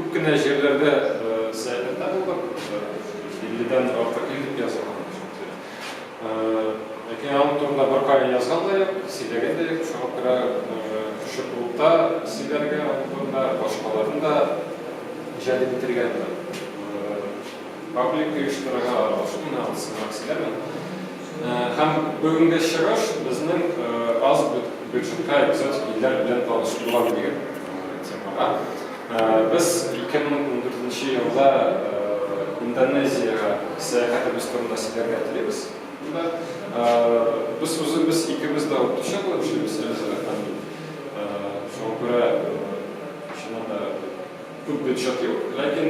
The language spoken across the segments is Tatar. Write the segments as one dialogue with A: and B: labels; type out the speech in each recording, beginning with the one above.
A: Күп кенә җирләрдә сәяхәттә булдык. 50-дән артык ил дип язылган. Ләкин аның турында беркая язган да юк, сөйләгән дә юк. Шуңа күрә шушы клубта сөйләргә аның турында, башкаларны да җәлеп итәргә, паблик оештырырга, аралашу менә анысынрак сөйләрмен. Һәм бүгенге чыгыш безнең аз бюджетка экзотик илләр белән танышып була дигән темага. Без 2014 елда Индонезиягә сәяхәтебез турында сөйләргә телибез. Без үзебез икебез дә укытучы булып эшлибез, Эльза һәм мин. Шуңа күрә чыннан да күп бюджет юк, ләкин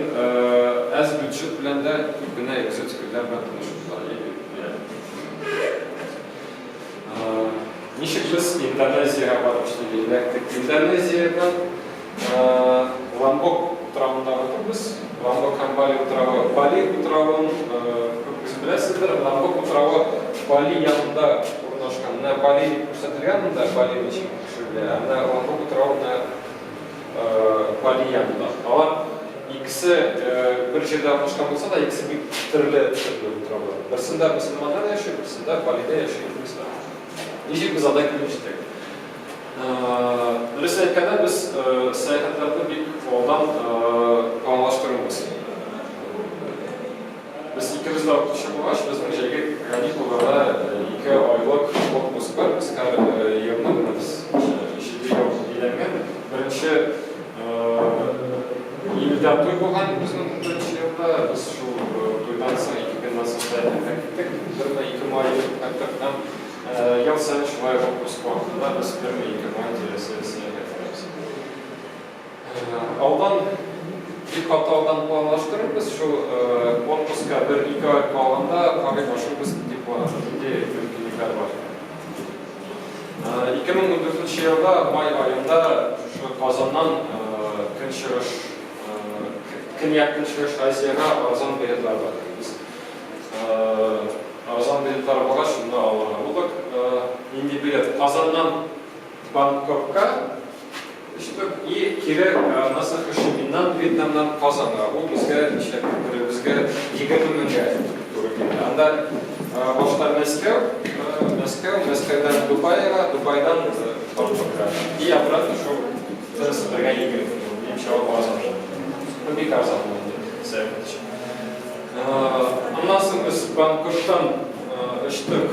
A: әз бюджет белән дә күп кенә экзотик илләр белән танышып була. Ничек без Индонезиягә барып эләктек? Индонезиядән Ломбок утравында бардык без. Ломбок һәм Бали утравы. Бали утравын күбегез беләсездер. Ломбок утравы Бали янында урнашкан. Менә Бали дип күрсәтелгән монда, Бали ничек кеше белә. Ә менә Ломбок утравы менә Бали янында. Алар икесе бер җирдә урнашкан булса да, икесе бик төрле төрле утраулар. Берсендә мөселманнар яши, берсендә Балида яши индуслар. Ничек без анда килеп җиттек? Дөресен әйткәндә, без сәяхәтләрне бик алдан планлаштырмыйбыз. Без икебез дә укытучы булгач, безнең җәйге каникулларда 2 айлык отпуск бар. Без һәр елны менә без 7 ел өйләнгән. Беренче июльдә туй булган безнең беренче елда. Без шул туйдан соң, 2 көннән соң сәяхәткә киттек. Берме, 2 май йөреп кайттык. Һәм ел саен шулай отпуск вакытында без берме, 2 май тирәсе сәяхәт итәбез. Алдан, бик каты алдан планлаштырырбыз, шул отпускка бер-ике ай калганда карый башлыйбыз, нинди план, нинди мөмкинлекләр бар. 2014 елда май аенда шушы Казаннан көнчыгыш, көньяк-көнчыгыш Азиягә арзан билетлар бар. Без арзан билетлар булгач, шунда алырга булдык. Нинди билет? Казаннан Бангкокка очтык и кире аннан соң Хошиминнан, Вьетнамнан Казанга. Ул безгә ничә беребезгә 20 меңгә туры килде. Анда башта Мәскәү, Мәскәү, Мәскәүдән Дубайга, Дубайдан Бангкокка. И обратно шул бөтенесе бергә 20 мең. Минемчә, ул арзан. Ну, бик арзан ул инде сәяхәт өчен. Аннан соң без Бангкоктан очтык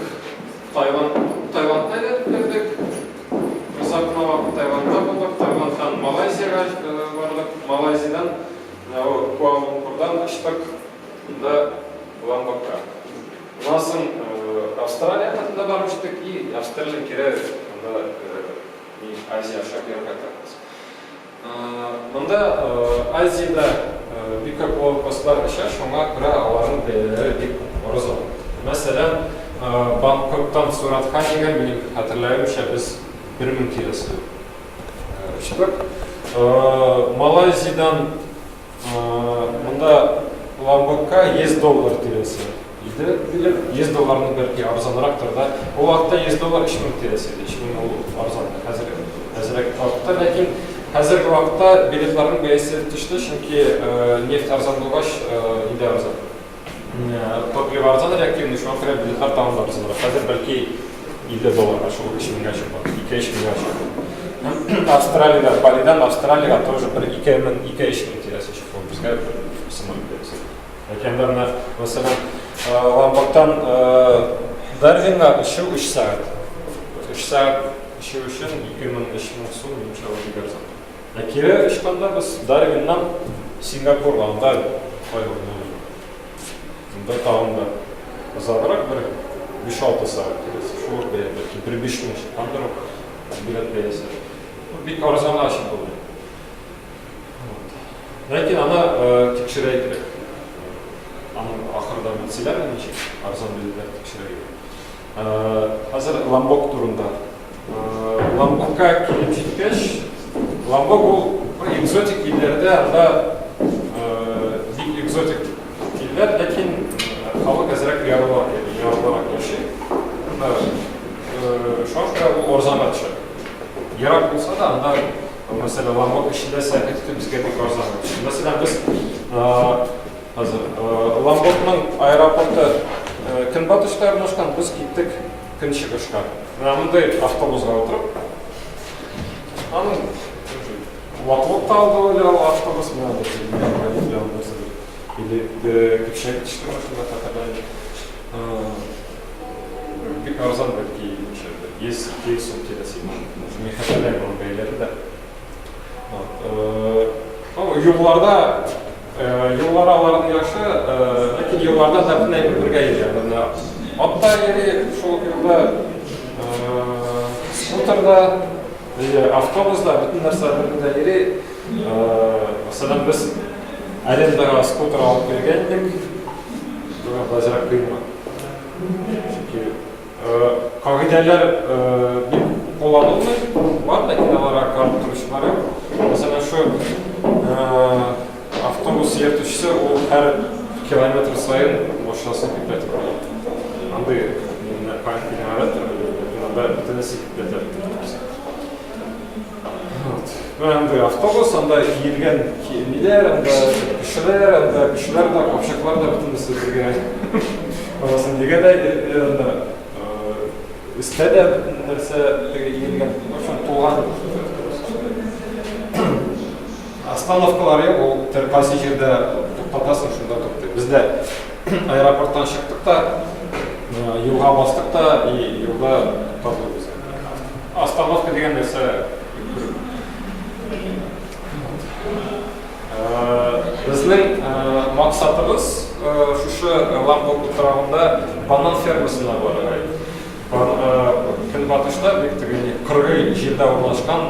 A: Таиланд, Таиландка әйләнеп кердек. Озак кына вакыт Таиландта булдык. Таиландтан Малайзиягә бардык. Малайзиядән Куала-Лумпурдан очтык да Ломбокка. Аннан соң Австралиягә да барып җиттек и Австралиядән кире анда Азия аша кире кайтабыз. Монда Азиядә бик күп лоукостлар оча, шуңа күрә аларның бәяләре бик арзан. Мәсәлән, Бангкоктан Суратханигә, минем хәтерләвемчә, без 1000 тирәсе очтык. Малайзиядән Монда Ломбокка 100 доллар тирәсе иде билет. 100 долларны бәлки арзанрактыр да. Ул вакытта 100 доллар 3000 тирәсе иде. 3000 ул арзан. Хәзер әзрәк артты, ләкин хәзерге вакытта билетларның бәясе төште, чөнки нефть арзан булгач, инде арзан. Топливо арзан реактивный, шуңа күрә билетлар тагын да арзанрак. Хәзер бәлки 50 долларга шул 3000гә чыгар, 2-3 меңгә чыгар. Австралиядә, Балидан Австралиягә тоже бер 2000, 2-3 мең тирәсе чыгар. Безгә самолет бәясе. Ләкин анда менә, мәсәлән, Ломбоктан Дарвинга очу 3 сәгать. 3 сәгать очу өчен 2000-3000 сум, минемчә, ул бик арзан. Ә кире очканда без Дарвиннан Сингапурга, анда кай ул, анда тагын да озаграк, бер 5-6 сәгать тирәсе. Шул ук бәя, бәлки бер 5 мең чыккандыр ул билет бәясе. Бик арзанга очып булмый. Ләкин аны тикшерә кирәк. Аның ахырда мин сөйләрмен, ничек арзан билетлар тикшерә кирәк. Хәзер Ломбок турында. Ломбокка килеп җиткәч, Ломбок ул экзотик илләрдә, анда бик экзотик илләр, ләкин халык әзрәк ярлырак, ярлырак яши. Шуңа күрә ул арзанга төшә. Ерак булса да, анда Мәсәлән, Ломбок эчендә сәяхәт итү безгә бик арзан. Мәсәлән, без хәзер Ломбокның аэропорты көнбатышта урнашкан, без киттек көнчыгышка. Менә мондый автобусга утырып, аның ватылып та алды әле ул автобус, менә или көпчәге төште машина хәтерләмим. Бик арзан бәлки, 100-200 сум тирәсе. Мин хәтерләмим аның бәяләрен дә. Юлларда юллар аларның яхшы, ләкин юлларда да бөтенләй бергә йөри. Менә ат та йөри шул ук юлда, скутер да, автобус да, бөтен нәрсә бер йөри. Мәсәлән, без арендага скутер алып килгән идек. Бүген азрак кыйммәт. Чөнки кагыйдәләр бик кулланылмый, бар, ләкин аларга карап торучылар юк. Мәсәлән, шу автобус йөртүчесе ул һәр километр саен машинасын кипләтеп куя. Андый каян килгән гадәттер, ләкин анда бөтенесе кипләтә. Менә андый автобус, анда киелгән ниләр, анда кешеләр, анда кешеләр дә, капчыклар да бөтенесе бергә. Анасын нигә дә анда өстә дә бөтен нәрсә теге иелгән. В общем, тулган. Остановкалар юк, ул тер кайсы җирдә туктатасың, шунда туктый. Без дә аэропорттан чыктык та, юлга бастык та, и юлда туктадык без. Остановка дигән нәрсә Безнең максатыбыз шушы Ламбок утравында банан фермасына барырга иде. Көнбатышта бик теге кыргый җирдә урнашкан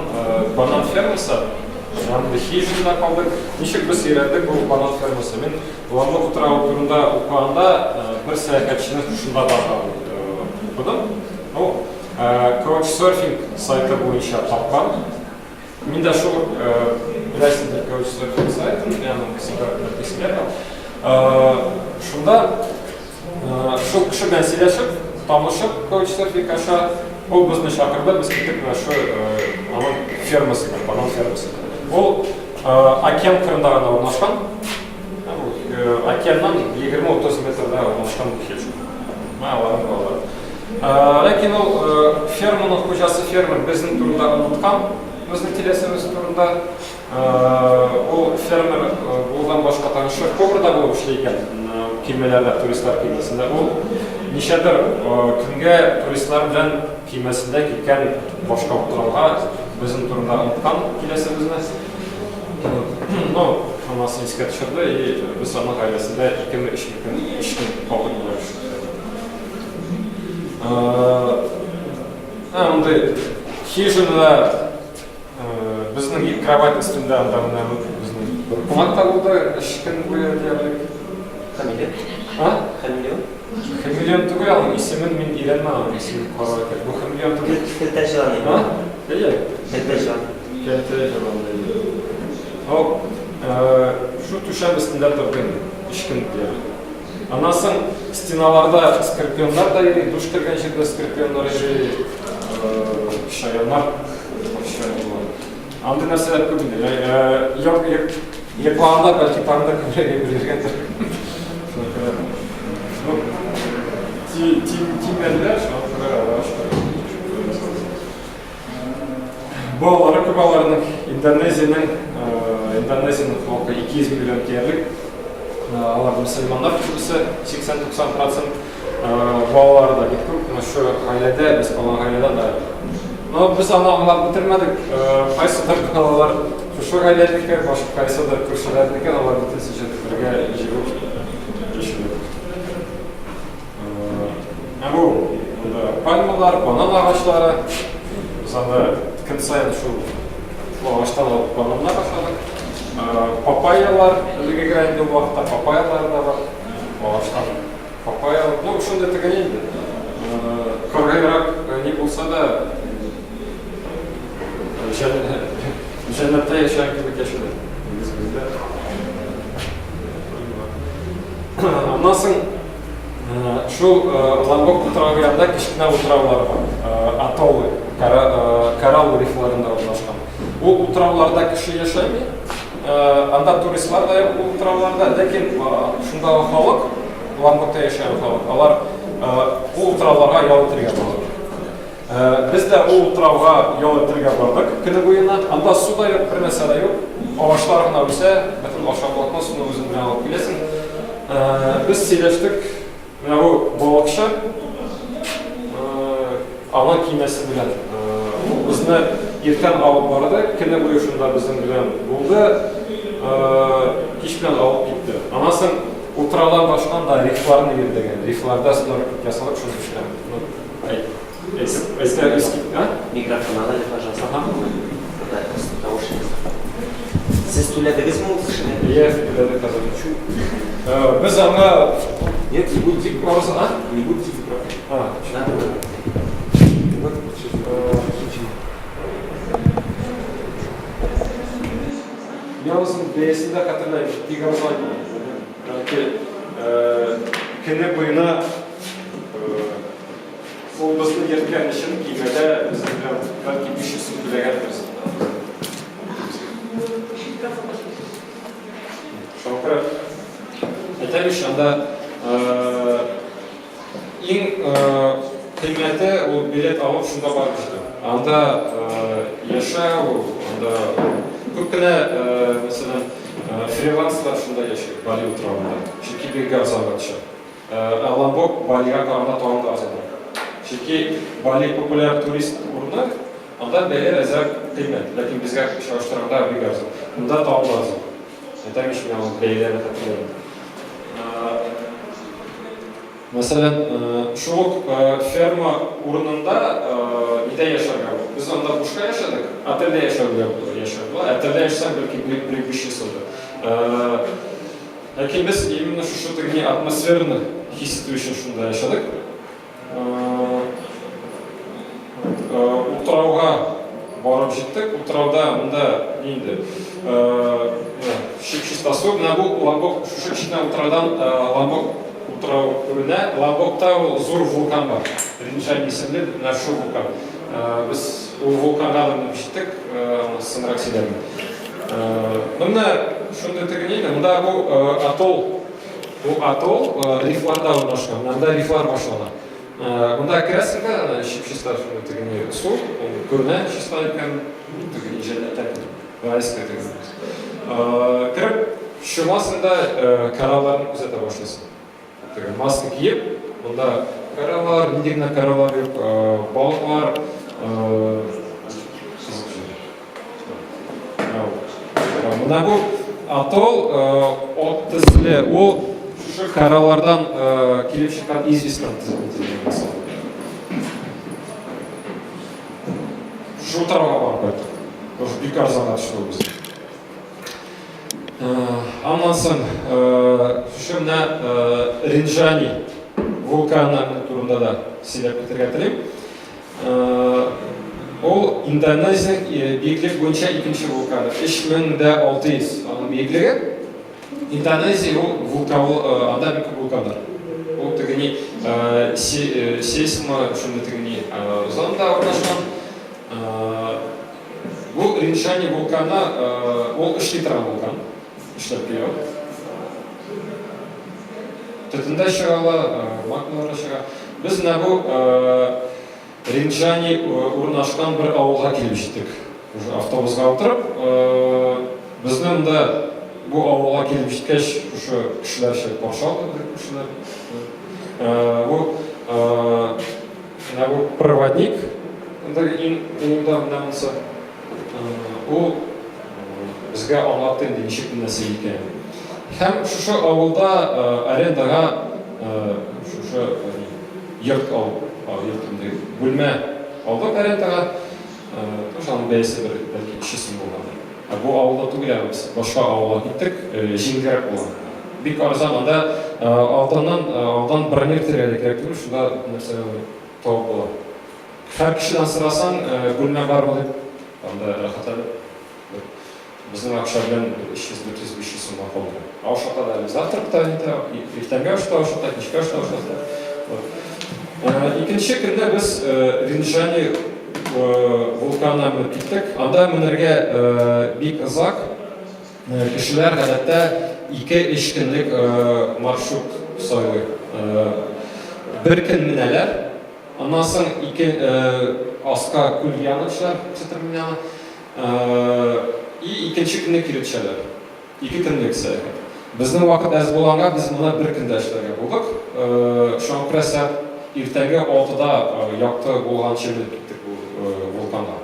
A: банан фермасы. Андый хижинда калдык. Ничек без өйрәндек бу банан фермасы? Мин Ламбок утравы турында укыганда бер сәяхәтченең шушында барган укыдым. Ну, Couchsurfing сайты буенча тапкан. Мин дә шул ук беләсездер Couchsurfing сайтын, мин аның исемләп. Шунда шул кеше белән сөйләшеп, танышып Couchsurfing аша, ул безне чакырды, без киттек менә шу аның фермасына, банан фермасына. Ул океан кырында гына урнашкан. Океаннан 20-30 метрда урнашкан бу хижина. Менә аларның балалары. Ләкин ул ферманың хуҗасы фермер безнең турында оныткан, безнең киләсебез турында. Ул фермер булган башка танышы повар да булып эшли икән, көймәләрдә, туристлар көймәсендә. Ул ничәдер көнгә туристлар белән көймәсендә киткән башка утрауга, безнең турында оныткан киләсебезне. Ну, анасын искә төшерде, и без аның гаиләсендә икеме өчме көн, өч көн калдык бугай. Ә, мондый хижинада безнең кровать өстендә анда менә безнең бер кунак та булды, өч көн буе диярлек.
B: Хамелеон?
A: А?
B: Хамелеон?
A: Хамелеон түгел, аның исемен мин өйрәнмәдем, аның исемен карарга кирәк. Бу хамелеон түгел.
B: Кәлтә җылан.
A: А? Әйе.
B: Кәлтә җылан.
A: Кәлтә җылан. Ул шу түшәм өстендә торды инде, өч көн диярлек. Аннан соң стеналарда скорпионнар да йөри, душ кергән җирдә скорпионнар йөри, чаяннар, чаяннар. Андый нәрсәләр күп инде. Йоклаганда бәлки тагын да күбрәк әйбер йөргәндер. Шуңа күрә, ну, тимәделәр, шуңа күрә Аллага шөкер. Балалары күп аларның. Индонезиянең Индонезиянең халкы 200 миллион диярлек. Алар мөселманнар күбесе, 80-90 процент. Балалары да бик күп. Менә шу гаиләдә, без калган гаиләдә дә. Но без аны аңлап бетермәдек. Кайсыдыр балалар шушы гаиләнеке, башка кайсыдыр күршеләрнеке, алар бөтенесе бергә җыелып яшиләр. Ә бу монда пальмалар, банан агачлары. Без анда көн саен шул агачтан алып бананнар ашадык. Папайялар, элегегә инде ул вакытта папайялар да бар. Агачтан папайя. Ну, шундый теге инде. Кыргыйрак ни булса да, җәннәттә яшәгән кебек яшиләр. Бездә. Аннан соң шул Ломбок утравы янында кечкенә утраулар бар. Атоллы, коралл рифларында урнашкан. Ул утрауларда кеше яшәми. Анда туристлар да юк ул утрауларда, ләкин шундагы халык, Ломбокта яшәгән халык, алар ул утрауларга ял итәргә баралар. Без дә ул утрауга ял итәргә бардык көне буена. Анда су да юк, бер нәрсә дә юк. Агачлар гына үсә, бөтен ашамлыкны, суны үзең белән алып киләсең. Без сөйләштек. Менә бу балыкчы аның көймәсе белән ул безне иртән алып барды, көне буе шунда безнең белән булды, кич белән алып китте. Аннан соң утраудан башкан да рифларны йөрдек. Рифларда снорклинг ясадык, шуны эшләп. Ну, әйт, әйтеп, әйтә үз кит, а?
B: Микрофон ал әле, пожалуйста. Ага. Тавыш. Сез түләдегезме ул кешегә?
A: Иә, түләдек хәзер. Без аңа
C: Нет, не будете.
A: Бик арзан, а?
C: Не будете микрофон.
A: А,
B: Надо.
A: Мин анысын бәясен дә хәтерләмим, бик арзан иде. Бәлки, көне буена ул безне йөрткән өчен көймәдә безнең белән бәлки 500 сум түләгәндер. Шуңа күрә әйтәм ич, анда иң кыйммәте ул билет алып шунда барып җитү. Анда яшәү, анда күп кенә, мәсәлән, фриланслар шунда яши, Бали утравында. Чөнки бик арзанга төшә. Ә Ломбок Балига караганда тагын да арзанрак. Чөнки Бали популяр турист урыны, анда бәяләр әзрәк кыйммәт, ләкин безгә чагыштырганда бик арзан. Монда тагын да арзан. Әйтәм ич, мин аның бәяләрен хәтерләмим. Мәсәлән, шул ук ферма урынында нидә яшәргә була? Без анда бушка яшәдек, отельдә яшәүгә яшәү була. Отельдә яшәсәң, бәлки, 1-500 сумдыр. Ләкин без именно шушы теге атмосфераны хис итү өчен шунда яшәдек. Утрауга барып җиттек. Утрауда монда инде чип-чиста су. Менә бу Ломбок, шушы кечкенә утраудан Ломбок утрау күренә. Ломбокта ул зур вулкан бар. Ринджани исемле менә шул вулкан. Без ул вулканга да менеп җиттек, аны соңрак сөйләрмен. Менә шундый теге ни, монда бу атолл, бу атолл рифларда урнашкан. Монда рифлар башлана. Монда керәсең дә, ана чип-чиста шундый теге ни су, ул күренә чиста икән, теге ни җәннәттән райская теге. Кереп чумасың да, коралларны күзәтә башлыйсың. Теге маска киеп, монда кораллар, нинди генә кораллар юк, балыклар, Менә бу атолл ат төсле, ул шушы кораллардан килеп чыккан известьтан төзелгән. Шушы утрауга барып кайттык. Тоже бик арзанга төште ул безгә. Аннан соң шушы менә Ринджани вулканы турында да сөйләп китәргә телим. Ул Индонезиянең биеклек буенча икенче вулканы. 3600 аның биеклеге. Индонезия ул вулкан, анда бик күп вулканнар. Ул теге ни сейсмо шундый теге ни зонада урнашкан. Бу Ринчани вулканы, ул эшли торган вулкан. Эшләп килә ул. Төтен дә чыга ала, магмалар да чыга. Без менә бу Ринчани урнашкан бер авылга килеп җиттек. Уже автобусга утырып, безне монда бу авылга килеп җиткәч, шушы кешеләр чыгып каршы алды, бер кешеләр. Бу менә бу проводник, монда иң уңда менә монысы. Ул безгә аңлатты инде ничек нәрсә икәнен. Һәм шушы авылда арендага шушы йорт ал, йорт инде бүлмә алдык арендага. Тоже аның бәясе бер бәлки 300 сум булгандыр. Ә бу авылда түгел әле без башка авылга киттек, җиңелрәк була. Бик арзан анда алданнан алдан бронир итәргә дә кирәк түгел, шунда нәрсә табып була. Һәр кешедән сорасаң, бүлмә бармы дип, анда рәхәтләнеп бер безнең акча белән бер 300, 400, 500 сумга калдыра. Ашата да әле завтрак та итә, иртәнге аш та ашата, кичке аш та ашата. Вот. Икенче көнне без Ринджани вулканына менеп киттек. Анда менергә бик озак. Кешеләр гадәттә 2-3 көнлек маршрут сайлый. Бер көн менәләр, аннан соң ике аска күл янына төшәләр, Центральный и икенче көнне кире төшәләр. 2 көнлек сәяхәт. Безнең вакыт әз булганга, без моны бер көндә эшләргә булдык. Шуңа күрә сәгать иртәнге 6-да якты булганчы менеп киттек бу вулканга.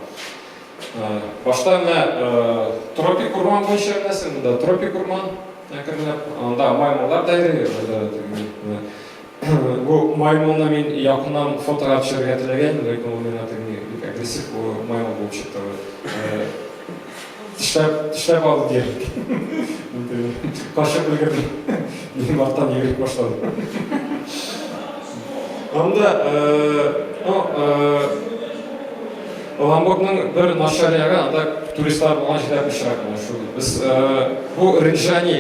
A: Башта менә тропик урман буенча менәсең, монда тропик урман әкренләп, анда маймыллар да йөри, бу маймылны мин якыннан фотога төшерергә теләгән, ләкин ул миңа теге бик агрессив бу маймыл булып чыкты. Тешләп, тешләп алды диярлек. Качып өлгердем. Минем арттан йөгереп башлады. Анда, ну, Ломбокның бер начар ягы, анда туристлар булган җирдә пычрак менә шул. Без бу Ринджани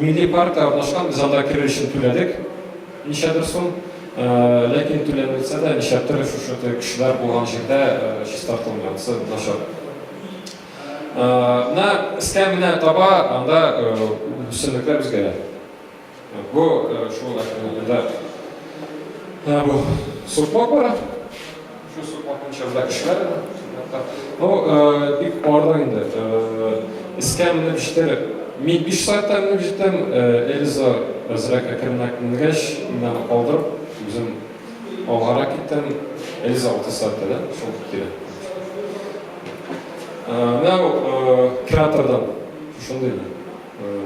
A: милли паркта урнашкан, без анда керер өчен түләдек ничәдер сум. Ләкин түләнелсә дә, нишләптер шушы кешеләр булган җирдә чистартылмый, анысы начар. Менә өскә менә таба, анда үсемлекләр үзгәрә. Бу шул әкренләп бу сукмак бара. Шул сукмак буенча монда кешеләр. Ну, бик ардык инде. Өскә менеп җитәр. Мин 5 сәгатьтә менеп җиттем. Эльза әзрәк әкренрәк менгәч, мин аны калдырып, үзем алгарак киттем. Эльза 6 сәгатьтә дә шул килә. Менә кратердан шундый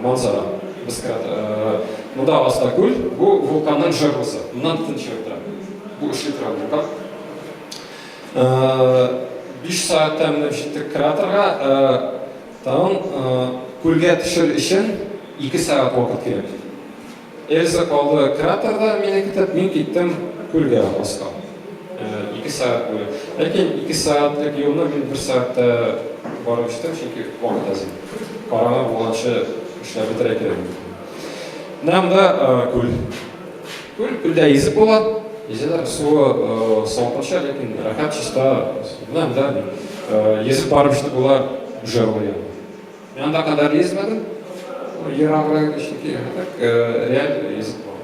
A: манзара. Без кратер. Монда аста күл, бу вулканның жерлосы. Моннан төтен чыгып тора. Бу эшли торган вулкан. 5 сәгатьтә менеп җиттек кратерга. Тагын күлгә төшер өчен 2 сәгать вакыт кирәк. Эльза калды кратерда мине көтеп, мин киттем күлгә аска. 2 сәгать буе. Ләкин 2 сәгатьлек юлны мин 1 сәгатьтә барып җиттем, чөнки вакыт әз иде. Караңгы булганчы эшләп бетерә кирәк иде. Менә монда күл. Күл, күлдә йөзеп була. Йөзәләр, суы салкынча, ләкин рәхәт, чиста. Менә монда йөзеп барып җитеп була Бжерлы янына. Мин анда кадәр йөзмәдем. Ераграк чөнки так реаль йөзеп була.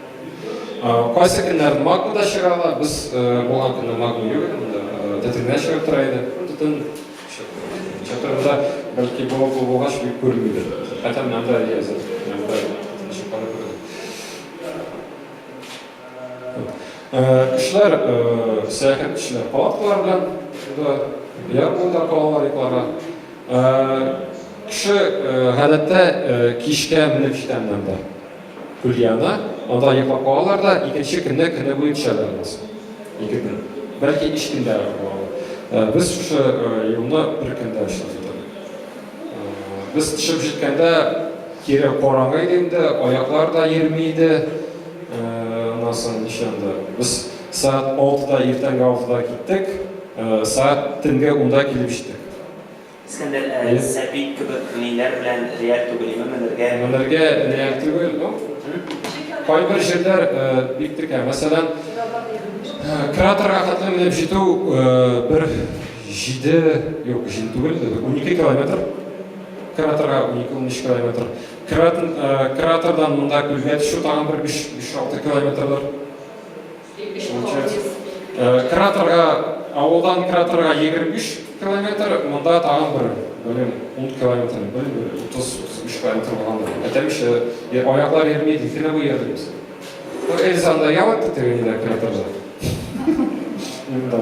A: Кайсы көннәр магма да чыга ала. Без булган көнне магма юк иде монда. Төтен генә чыгып тора иде. Төтен чыгып тора монда, бәлки болытлы булгач бик күренмидер. Хотя менә анда әзер. Монда төтен чыкканы күренә. Кешеләр сәяхәт кешеләр палаткалар белән монда яр буенда калалар йокларга. Кеше гадәттә кичкә менеп җитә монда. Күл янына, анда йоклап калалар да, икенче көнне көне буе төшәләр анысы. Ике көн. Бәлки өч көн дә була. Без шушы юлны бер көндә эшләп бетердек. Без төшеп җиткәндә кире караңгы иде инде, аяклар да йөрми иде. Аннан соң ничә анда? Без сәгать 6-да, иртәнге 6-да киттек, сәгать төнге 10-да килеп җиттек.
B: Искәндәр, ә Сәбит кебек ниләр белән реаль түгел име менергә?
A: Менергә реаль түгел, ну, кайбер җирләр бик текә. Мәсәлән, кратерга хәтле менеп җитү бер җиде, юк, җиде түгел, 12 километр. Кратерга 12-13 километр. Кратердан монда күлгә төшү тагын бер 5-6 километрлар. Кратерга, авылдан кратерга 25 километр, монда тагын бер, белмим, 10 километр, белмим, 30-35 километр булгандыр. Әйтәмче, аяклар йөрми, көне буе йөрдек без. Ну, Эльза анда ял итте теге нидә, кратерда. Мин дә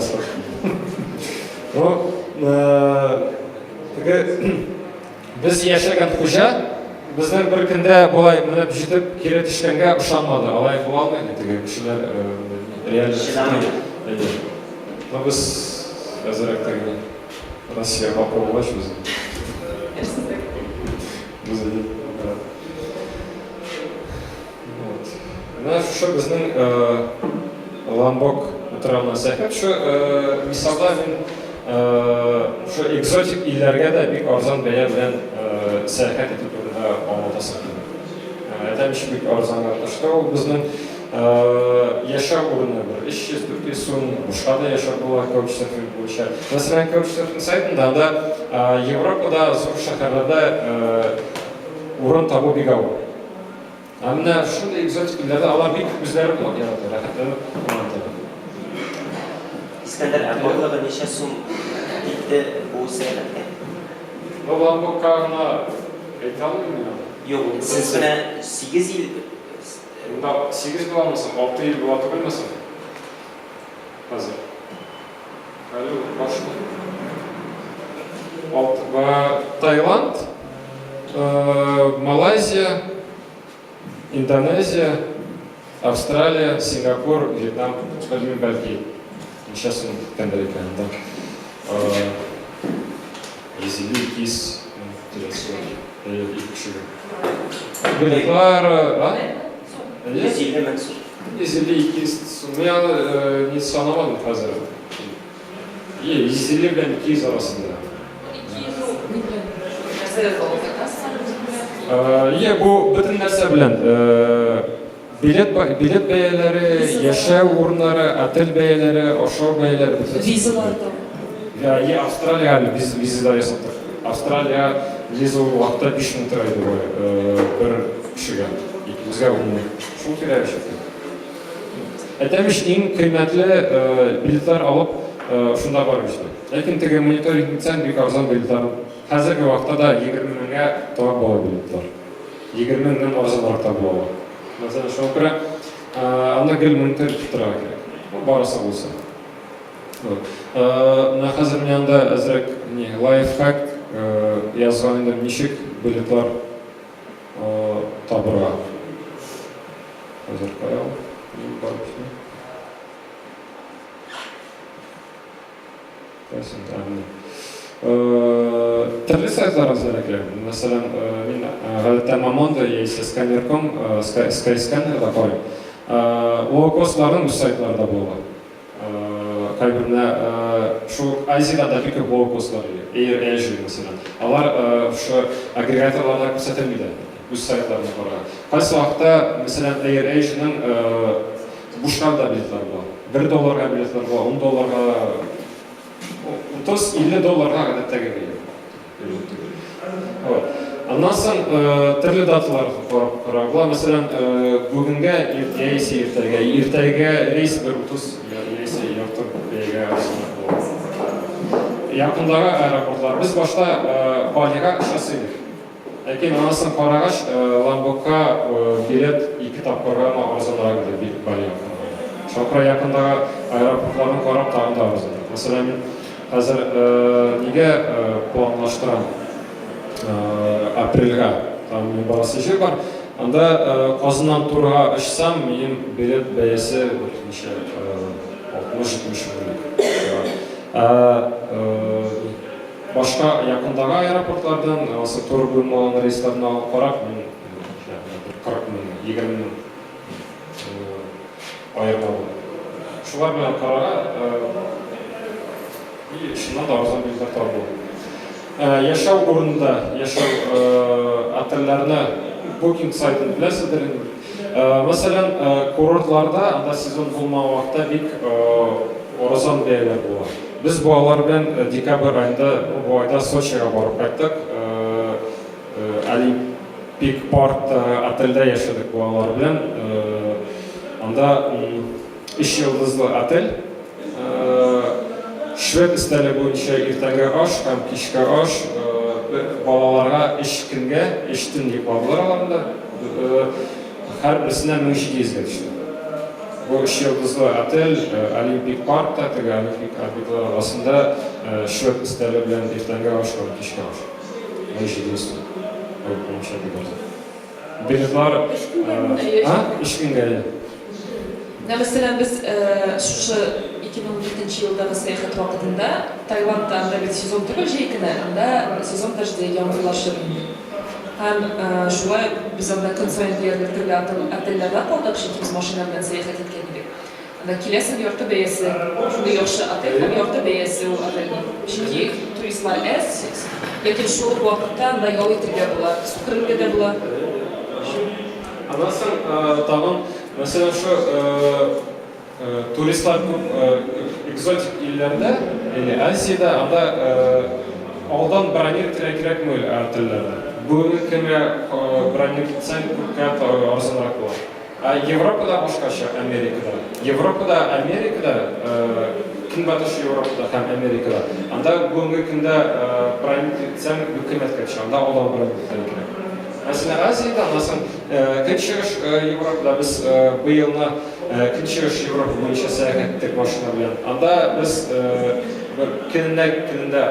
A: Ну, теге Без яшәгән хуҗа безнең бер көндә болай менеп җитеп кире төшкәнгә ышанмады. Алай була алмый инде, теге кешеләр реаль
B: Чыдамый.
A: Әйе. Ну без әзрәк теге Россия халкы булгач без. Без да. Вот. Менә шушы безнең Ламбок утравына сәяхәт. Шу мисалда мин шу экзотик илләргә дә бик арзан бәя белән сәяхәт итү турында аңлатасым килә. Әйтәм, бик арзанга төште ул безнең. Яшәү урыны бер 300-400 сум, бушка да яшәп була Couchsurfing буенча. Мәсәлән, Couchsurfing сайтында анда Европада зур шәһәрләрдә урын табу бик авыр. Ә менә шундый экзотик илләрдә алар бик үзләре кунак ярата, рәхәтләнеп кунак итәләр.
B: Искәндәр, ә барлыгы ничә сум китте бу сәяхәткә?
A: Ну, Ломбокка гына әйтә алмыйм мин аны.
B: Юк, сез менә 8 ел
A: Монда 8 буламы соң, 6 ел була түгелме соң? Хәзер. Әле башлый. Таиланд, Малайзия, Индонезия, Австралия, Сингапур, Вьетнам, белмим, бәлки ничә сум киткәндер икән анда. 150, 200 мең тирәсе ике кешегә. Билетлар, а?
B: 150 мең сум.
A: 150, 200 сум. Мин аны не санамадым хәзер. 150 белән 200 арасында.
D: 200 ул ни белән? Нәрсә язылган? Кассаның үзе белән?
A: Ие, бу бөтен нәрсә белән. Билет билет бәяләре, яшәү урыннары, отель бәяләре, ашау бәяләре бөтенесе.
D: Визалар да.
A: Я, е, Австралия әле виз, виза да ясаттык. Австралия виза ул вакытта 5000 тора иде бу, бер кешегә. Икебезгә 10 мең. Шул тирә чыкты. Әйтәм ич, иң кыйммәтле билетлар алып, шунда барып җиттек. Ләкин теге мониторинг итсәң, бик арзан билетлар. Хәзерге вакытта да 20 меңгә табып була билетлар. 20 меңнән арзанрак та була алар. Мәсәлән, шуңа күрә аны гел мониторинг итеп торырга кирәк. Ну, барысы булса. Вот. Менә хәзер мин анда әзрәк ни, лайфхак язган идем, ничек билетлар табырга. Хәзер кая ул? Мин барып җитмим. Кайсын? А, менә. Төрле сайтлар әзерләгән. Мәсәлән, мин гадәттә Momondo яисә Scanner.com, Skyscanner-да карыйм. Лоукостларның үз сайтлары да була. Кайбер менә шул Азиядә дә бик күп лоукостлар йөри. Air Asia, мәсәлән. Алар шушы агрегаторларда күрсәтелми дә. Үз сайтларына караган. Кайсы вакытта, мәсәлән, Air Asia-ның бушка да билетлар була. 1 долларга билетлар була, 10 долларга, 30-50 долларга гадәттәге бәя. Вот. Аннан соң төрле даталар карап карап була. Мәсәлән, бүгенгә яисә иртәгә. Иртәгә рейс 1.30 яисә ярты бәягә арзанрак була. Якындагы аэропортлар. Без башта Балига очасы идек. Ләкин аннан соң карагач, Ломбокка билет ике тапкырга арзанрак иде Балига караганда. Шуңа күрә якындагы аэропортларны карап тагын да арзанрак. Мәсәлән, мин хәзер нигә планлаштырам апрельгә, там минем барасы җир бар. Анда Казаннан турыга очсам, минем билет бәясе бер ничә 60-70 меңлек чыга. Ә Башка якындагы аэропортлардан, асы туры булмаган рейсларны алып карап, мин 40 мең, 20 мең аерма була. Шулар белән карага, и чыннан да арзан билетлар табып була. Яшәү урынында, яшәү отельләрне Booking сайтын беләсездер инде. Мәсәлән, курортларда анда сезон булмаган вакытта бик арзан бәяләр була. Без балалар белән декабрь аенда, бу айда Сочига барып кайттык. Олимпик паркта отельдә яшәдек балалар белән. Анда өч йолдызлы отель. Швед өстәле буенча иртәнге аш һәм кичке аш балаларга өч көнгә, өч төн йокладылар алар анда. Һәрберсенә 1700 гә төште. Бу өч йолдызлы отель Олимпик паркта, теге Олимпик объектлар арасында швед өстәле белән иртәнге аш һәм кичке аш. 1700 сум. Буенча бик арзан. Билетлар...
D: Өч көнгә мени?
A: А? Өч көнгә, иә.
D: Менә, мәсәлән, без шушы 2014 елдагы сәяхәт вакытында Таиландта, анда бит сезон түгел җәй көне, анда сезон дождей, яңгырлар чоры инде. Һәм шулай ук без анда көн саен диярлек төрле отельләрдә калдык, чөнки без машина белән сәяхәт иткән идек. Анда киләсең, ярты бәясе, шундый яхшы отель һәм ярты бәясе ул отельнең. Чөнки туристлар әз, ләкин шул ук вакытта анда ял итергә була, су керергә дә була.
A: Аннан соң тагын. Мәсәлән, шу туристлар күп экзотик илләрдә или Азиядә анда алдан бронировать итәргә кирәкми отельләрне. Бүгенге көнгә бронировать итсәң, күпкә арзанрак була. Ә Европада башкача, Америкада. Европада, Америкада, Көнбатыш Европада һәм Америкада анда бүгенге көндә бронировать итсәң, бик кыйммәткә төшә. Анда алдан бронировать итәргә кирәк. Мәсәлән, Азиядә, аннан соң Көнчыгыш Европада без быелны Көнчыгыш Европа буенча сәяхәт иттек машина белән. Анда без бер көненә көнендә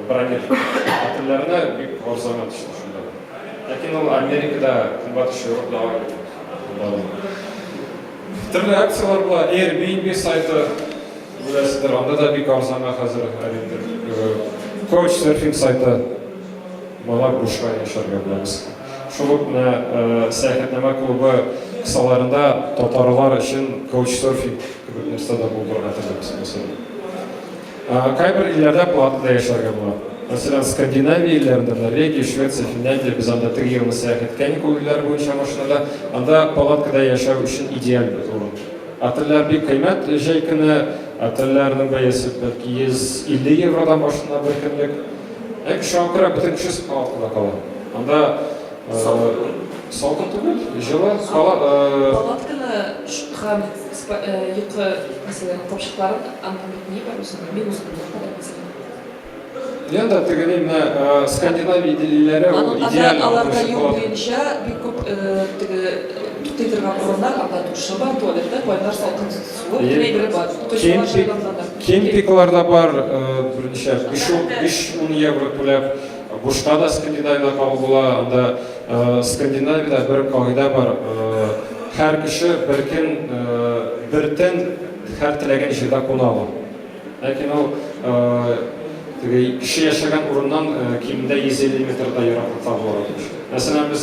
A: бронировать иттек. Отельләрне бик арзанга төште шунда. Ләкин ул Америкада, Көнбатыш Европада алай Төрле акцияләр була. Airbnb сайты беләсездер, анда да бик арзанга хәзер аренда. Couchsurfing сайты бала бушка яшәргә беләбез. Шул ук менә сәяхәтнамә клубы кысаларында татарлар өчен couchsurfing кебек нәрсә дә булдырырга телибез, мәсәлән. Кайбер илләрдә платный яшәргә була. Мәсәлән, Скандинавия илләрендә, Норвегия, Швеция, Финляндия, без анда теге елны сәяхәт иткән идек ул илләр буенча машинада. Анда палаткада яшәү өчен идеаль урын. Отельләр бик кыйммәт җәй көне, отельләрнең бәясе бәлки 150 евродан башлана бер көнлек. Ләкин шуңа күрә бөтен кеше палаткада кала. Анда салкын түгел, җылы.
D: Палатканы һәм йокы, мәсәлән, капчыкларын анда бит ни бар үзендә? Минус нульгә кадәр, мәсәлән.
A: Янда теге ни менә Скандинавия илләре ул идеаль.
D: Аларда юл буенча бик күп теге туктый торган урыннар, анда душы бар, туалеты, кайнар салкын суы, бөтен әйбере бар. Туктаучылар җайланган.
A: Кемпинглар да бар, берничә 5-10 евро түләп. Бушка да Скандинавиядә кабул була. Анда Скандинавиядә бер кагыйдә бар. Һәр кеше бер көн, бер төн һәр теләгән җирдә куна ала. Ләкин ул теге кеше яшәгән урыннан кимендә 150 метрда ераклыкта булырга тиеш. Мәсәлән, без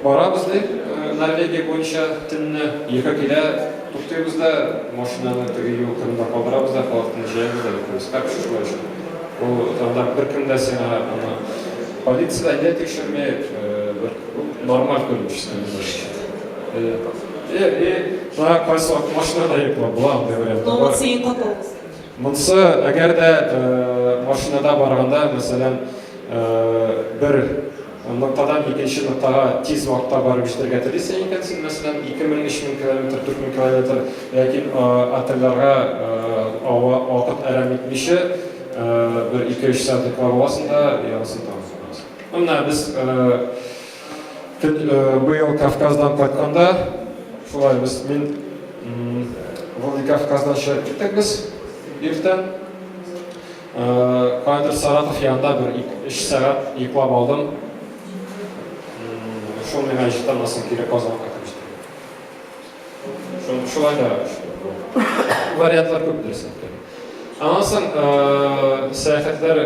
A: Барабыз ди, Норвегия буенча төнне йокы килә, туктыйбыз да, машинаны теге юл кырында калдырабыз да, палатканы җәябез дә йоклыйбыз. Һәр кеше шулай эшли. Ул анда беркем дә сиңа аны полиция дә тикшерми, бер нормаль күренеш. И, и, шуңа кайсы вакыт машинада йоклап була, андый вариант бар.
D: Монысы иң катлаулысы.
A: Монысы, әгәр дә машинада барганда, мәсәлән, бер ноктадан икенче ноктага тиз вакытта барып җитәргә телисең икән, син, мәсәлән, 2000, 3000 километр, 4000 километр, ләкин отельләргә вакыт әрәм итмичә, бер 2-3 сәгать йоклап аласың да, янысын тагын куясың. Ну, менә без быел Кавказдан кайтканда, шулай без мин Владикавказдан чыгып киттек без иртән. Кайдыр Саратов янында бер өч сәгать йоклап алдым. Шул миңа җитә, аннан соң кире Казанга кайтып җиттем. Шулай да вариантлар күп дөрес әйткәндә. Аннан соң сәяхәтләр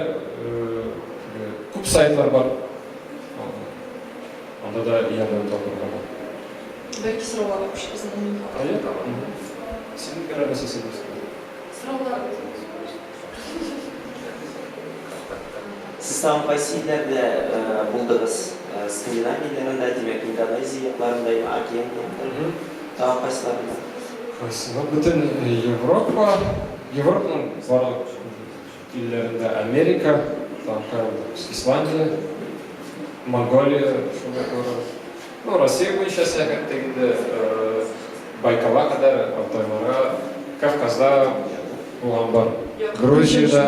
A: күп сайтлар бар. Анда да ярдәм табырга була.
D: Бәлки сорауларга күчеп безнең
A: Әйе. Син берәр нәрсә сөйлисең.
D: Сораулар.
B: Сез тагын кайсы илләрдә булдыгыз? Скандинавия илләрендә, димәк, Индонезия якларында, Океанияндә. Тагын кайсыларында?
A: Кайсы? Ну, бөтен Европа, Европаның барлык илләрендә, Америка, тагын кая булдык? Исландия, Монголия, шунда барабыз. Ну, Россия буенча сәяхәт иттек инде, Байкалга кадәр, Алтайларга, Кавказда булган бар. Грузиядә,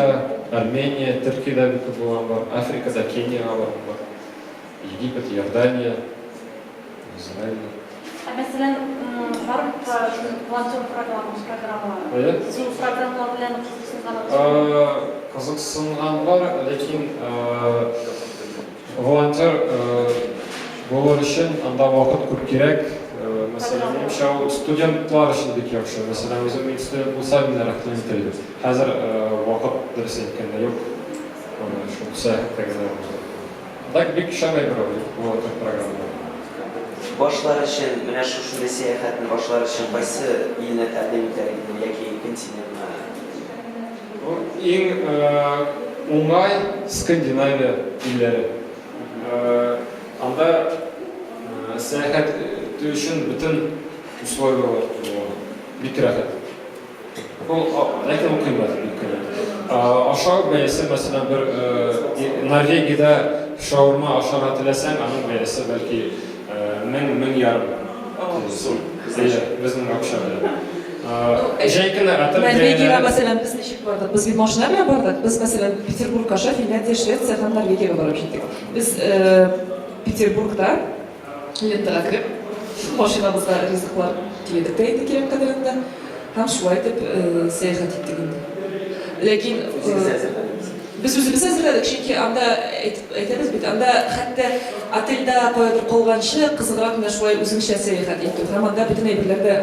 A: Армения, Төркиядә бик күп булган бар, Африкада, Кениягә барган бар. Египет, Иордания, Израиль.
E: Ә мәсәлән, бар бит волонтер программалары.
A: Әйе.
E: Сез ул программалар белән кызыксынганыгыз?
A: Кызыксынган бар, ләкин Волонтер булыр өчен анда вакыт күп кирәк. Мәсәлән, минемчә, ул студентлар өчен бик яхшы. Мәсәлән, үзем мин студент булсам, мин рәхмәт итәр идем. Хәзер вакыт, дөрес әйткәндә, юк. Шул сәяхәттә генә булды. Так бик шәп әйбер ул волонтер программа.
B: Башлар өчен, менә шушындый сәяхәтне башлар өчен кайсы илне тәкъдим итәр идең яки континентны?
A: Иң уңай Скандинавия илләре. Анда сәяхәт итү өчен бөтен условияләр тудырылган. Бик рәхәт. Ул, ләкин ул кыйммәт, бик кыйммәт. Ашау бәясе, мәсәлән, бер Норвегиядә шаурма ашарга теләсәң, аның бәясе бәлки 1000, 1500 сум. Әйе, безнең акча белән. Җәй көне отель
D: Норвегиягә, мәсәлән, без ничек бардык? Без бит машина белән бардык. Без, мәсәлән, Петербург аша Финляндия, Швеция һәм Норвегиягә барып җиттек. Без Петербургта лентага кереп, машинабызга ризыклар төядек тә инде кирәк кадәрендә. Һәм шулай итеп сәяхәт иттек инде. Ләкин
B: Үзегез әзерләдегез?
D: Без үзебез әзерләдек, чөнки анда, әйтәбез бит, анда хәтта отельдә каядыр калганчы, кызыграк менә шулай үзеңчә сәяхәт итү. Һәм анда бөтен әйберләр дә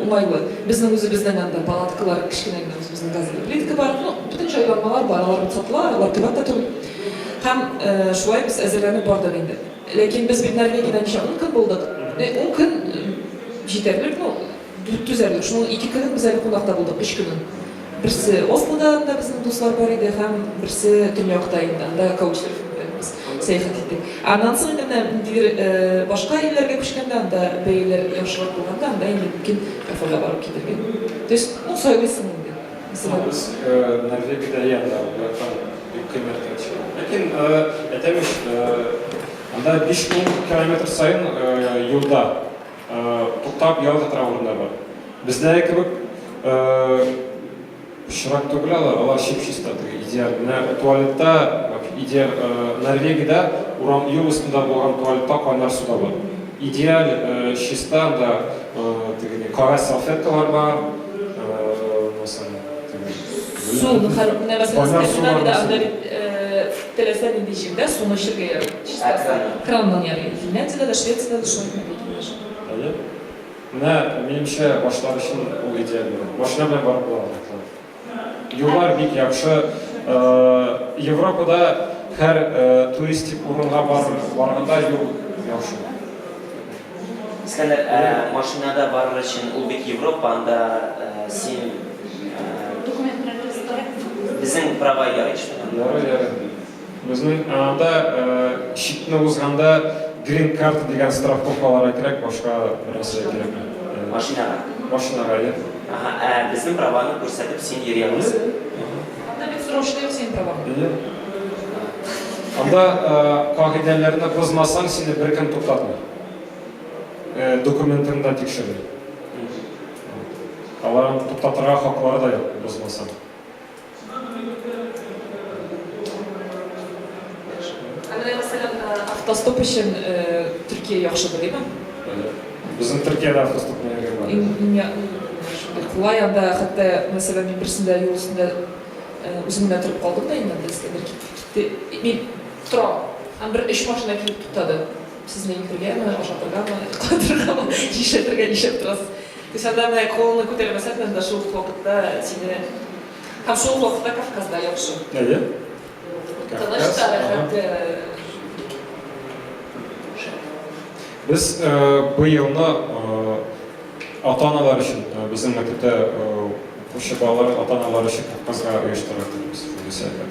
D: уңайлы. Безнең үзебезнең анда палаткалар, кечкенә генә үзебезнең газовый плитка бар. Ну, бөтен җайланмалар бар, алар бит сатыла, алар кыйбат та түгел. Һәм шулай без әзерләнеп бардык инде. Ләкин без бит Норвегиядә ничә, ун көн булдык. Ун көн җитәрлек, ну, түзәрлек. Шуның ике көнен без әле кунакта булдык, өч көнен. Берсе Ослода, анда безнең дуслар бар иде, һәм берсе төньякта инде, анда каучсерфинг белән без сәяхәт иттек. Ә аннан соң инде менә ниндидер башка илләргә күчкәндә, анда бәяләр яхшырак булганда, анда инде мөмкин кафега барып китәргә. То есть, ну, сайлыйсың инде.
A: Мәсәлән. Без Норвегиядә и анда ул яктан бик кыйммәткә төшә. Ләкин әйтәм ич, анда 5-10 километр саен юлда Туктап ял итә торган урыннар бар. Бездәге кебек пычрак түгел алар, алар чип-чиста, теге идеаль. Менә туалетта идеаль, Норвегиядә урам юл өстендә булган туалетта кайнар су да бар. Идеаль чиста анда теге ни кәгазь салфеткалар бар, мәсәлән, теге.
D: Су, менә мәсәлән,
A: Кайнар су бар,
D: Скандинавиядә анда
A: мәсәлән.
D: бит теләсә нинди җирдә суны эчәргә ярый.
B: Ә краннан?
D: Краннан ярый. Финляндиядә дә, Швециядә дә шулай, Норвегиядә дә шулай.
A: Әйе. Менә, минемчә, башлар өчен ул идеаль урын. Машина белән барып була анда. Юллар бик яхшы. Европада һәр туристик урынга барганда юл яхшы.
B: Искәндәр, ә машинада барыр өчен ул бит Европа, анда син
E: Документлар кирәкме?
B: Безнең права ярый шунда?
A: Ярый, ярый. Безнең анда чикне узганда грин карта дигән страховка алырга кирәк, башка бернәрсә дә кирәкми.
B: Машинага?
A: Машинага, әйе.
B: Аһа, ә безнең праваны күрсәтеп син йөри аласың?
D: Анда бит сораучы да юк синең праваңны.
A: Әйе. Анда кагыйдәләрне бозмасаң, сине беркем туктатмый. Документыңны да тикшерми. Аларның туктатырга хаклары да юк, бозмасаң.
D: Ә менә, мәсәлән, автостоп өчен Төркия яхшыдыр, димме?
A: Безнең Төркиядә автостоп йөргән бар.
D: Шундый кулай анда, хәтта, мәсәлән, мин берсендә юл өстендә үзем генә торып калдым да инде, анда Искәндәр китте. Мин торам. Һәм бер өч машина килеп туктады. Сезне илтергәме, ашатыргамы, кайтыргамы, нишләтергә, нишләп торасыз? То есть анда менә кулыңны күтәрмәсәң дә, анда шул ук вакытта сине Һәм шул ук вакытта Кавказда яхшы.
A: Әйе.
D: Тыныч та, рәхәт тә.
A: Без быелны ата-аналар өчен, безнең мәктәптә укучы балалар ата-аналар өчен Кавказга оештырырга телибез шундый сәяхәт.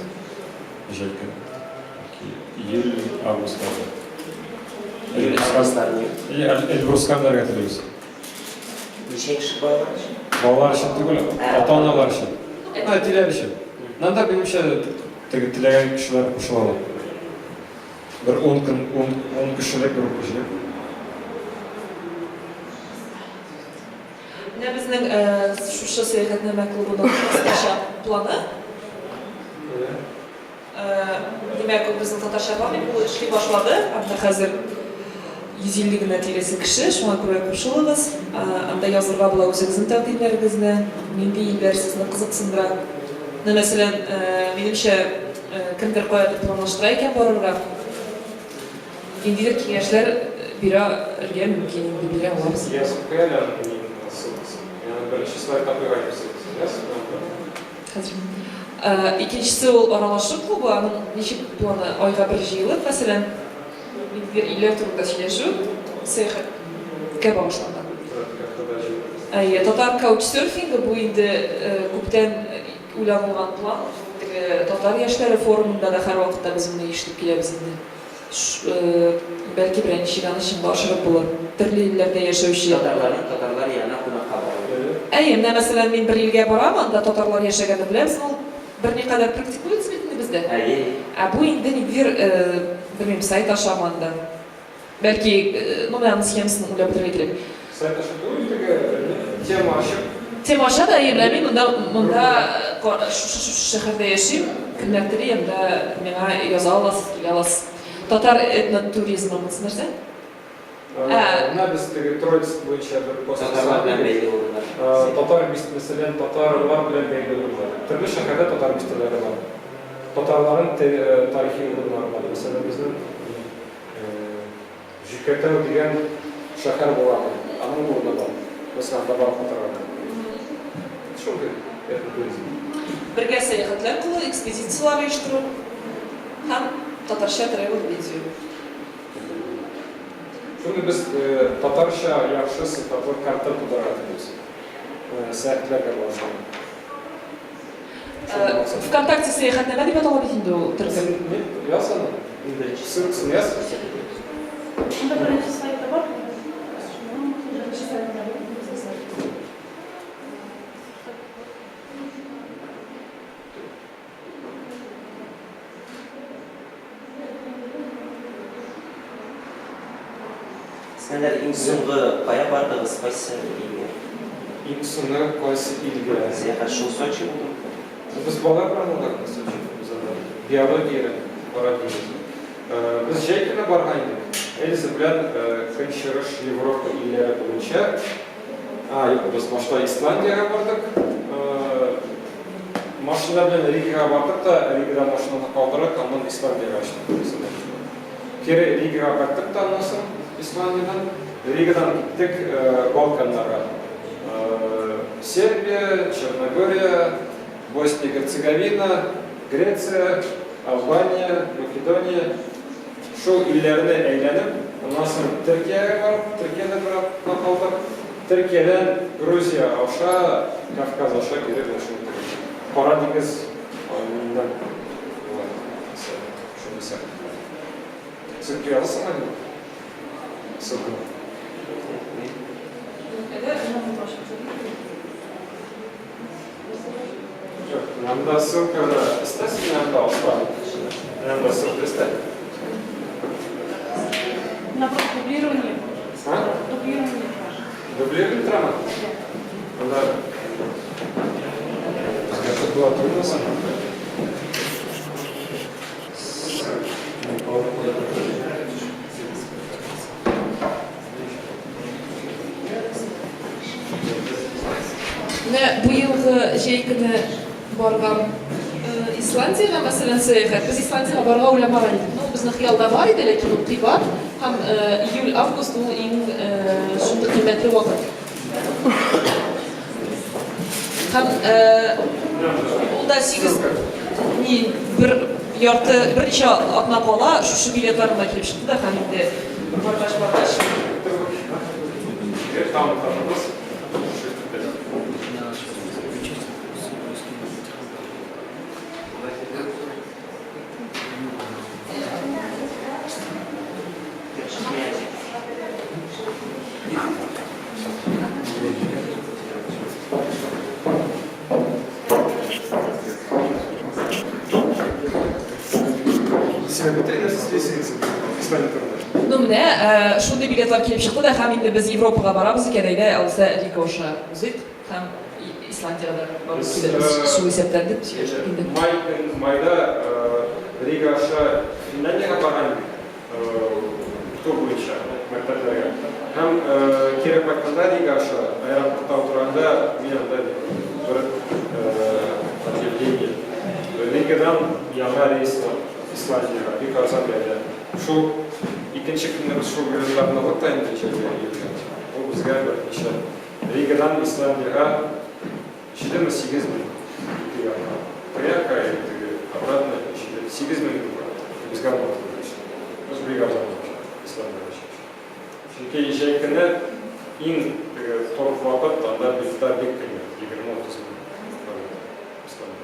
A: Җәй көне. Июль, августларда.
B: Июль, августларда.
A: Эльбруска менәргә телибез.
B: Ничә кеше балалар өчен?
A: Балалар өчен түгел, ата-аналар өчен. Әтиләр өчен. Анда минемчә теге теләгән кешеләр кушыла ала. Бер 10 көн, 10, 10 кешелек группа җыеп.
D: Менә безнең шушы сәяхәтнамә клубының кыскача планы. Димәк, ул безнең татарча бармый, ул эшли башлады. Анда хәзер 150 генә тирәсе кеше, шуңа күрә кушылыгыз. Анда язырга була үзегезнең тәкъдимнәрегезне, нинди илләр сезне кызыксындыра. Менә, мәсәлән, минемчә, кемдер каядыр планлаштыра икән барырга, ниндидер киңәшләр бирә-ргә мөмкин инде, бирә алабыз.
A: Язып куй әле аның ссылкасын. Мин аны беренче слайдка куйган идем ссылкасын. Яз,
D: Хәзер. Икенчесе ул аралашу клубы, аның ничек планы, айга бер җыелып, мәсәлән, ниндидер илләр турында сөйләшү, сәяхәткә багышланган. Әйе, татар каучсерфингы бу инде күптән уйланылган план. Теге татар яшьләре форумында да һәрвакытта без моны ишетеп киләбез инде. Бәлки берәр ничек аны чынга ашырып булыр. Төрле илләрдә яшәүче.
B: Татарларның татарлар янына кунакка баруы.
D: Әйе, менә мәсәлән, мин бер илгә барам, анда татарлар яшәгәнне беләбез, ул берникадәр практикуется бит инде бездә.
B: Әйе.
D: Ә бу инде ниндидер, белмим, сайт ашамы анда. Бәлки, ну менә аның схемасын уйлап бетерергә кирәк.
A: Сайт аша түгел, теге тема ачып.
D: Тема аша да, әйе, менә мин монда, монда шушы шушы шәһәрдә яшим, кемнәр тели, анда миңа яза аласыз, килә аласыз. Татар этнотуризмы монысы нәрсә?
A: Ә. Менә без теге Троицк буенча бер пост
B: Татарлар белән бәйле урыннар.
A: Татар бис, мәсәлән, татарлар белән бәйле урыннар. Төрле шәһәрдә татар бистәләре бар. Татарларның тарихи урыннары бар. Мәсәлән, безнең Җөкәтәү дигән шәһәр була, аның урыны бар. Мәсәлән, анда барып кайтырга була. Шундый этнотуризм.
D: Бергә сәяхәтләр кылу, экспедицияләр оештыру һәм татарча тревел видео.
A: Шундый без татарча яхшы сыйфатлы контент тудырырга телибез. Сәяхәтләргә багышланган.
D: Вконтакте сәяхәтнамә дип атала бит инде ул төркем.
A: Син ни, яз аны. Ссылкасын яз.
E: Анда беренче сайтта бар. Беренче сайтта бар.
B: Искәндәр, иң соңгы кая бардыгыз, кайсы илгә?
A: Иң соңгы кайсы илгә?
B: Сәяхәт шул Сочи булдымы?
A: Без балалар белән булдык без Сочида. Без анда биология өйрәндек, Кара диңгезне. Без җәй көне барган идек. Эльза белән Көнчыгыш Европа илләре буенча. А, юк, без башта Исландиягә бардык. Машина белән Ригага бардык та, Ригада машинаны калдырып, аннан Исландиягә очтык. Кире Ригага кайттык та аннан соң Исландиядән. Ригадан киттек Балканнарга. Сербия, Черногория, Босния-Герцеговина, Греция, Албания, Македония. Шул илләрне әйләнеп, аннан соң Төркиягә барып, Төркиядә бер атна калдык. Төркиядән Грузия аша, Кавказ аша кире менә шул Кара диңгез миннән була. Шундый сәяхәт. Син килә аласыңмы инде? Ссылканы. Анда ссылканы өстә, син анда аста. Анда ссылка өстә.
E: Наоборот, дублирование.
A: А?
E: Дублирование.
A: Дублирование тора? Анда Это было трудно сам.
D: Менә бу елгы җәй көне барган Исландиягә, мәсәлән, сәяхәт. Без Исландиягә барырга уйламаган идек. Ну, безнең хыялда бар иде, ләкин ул кыйбат һәм июль-август ул иң шундый кыйммәтле вакыт. Һәм ул да сигез ни бер ярты берничә атна кала шушы билетлар гына килеп чыкты да һәм инде баргач баргач. Ну менә шундый билетлар килеп чыкты да һәм инде без Европага барабыз икән, әйдә, алайса Рига аша узыйк һәм Исландиягә дә барып килербез. Шул исәптән дип сөйләштек инде.
A: Май майда Рига аша Финляндиягә барган идек. Тур буенча мәктәпләргә. Һәм кире кайтканда Рига аша аэропортта утырганда мин анда бер объявление. Ригадан яңа рейс бар Исландиягә, бик арзан бәядә. Шул икенче көнне без шул билетларны алдык та инде җәйгә июльгә. Ул безгә берничә Ригадан Исландиягә 7-ме 8 мең ике якка. Бер якка и теге обратно 7, 8 мең безгә булды, конечно. Без бик арзан булып чыкты Исландиягә очып. Чөнки җәй көне иң теге торф вакыт, анда билетлар бик кыйммәт, 20-30 мең Исландиягә.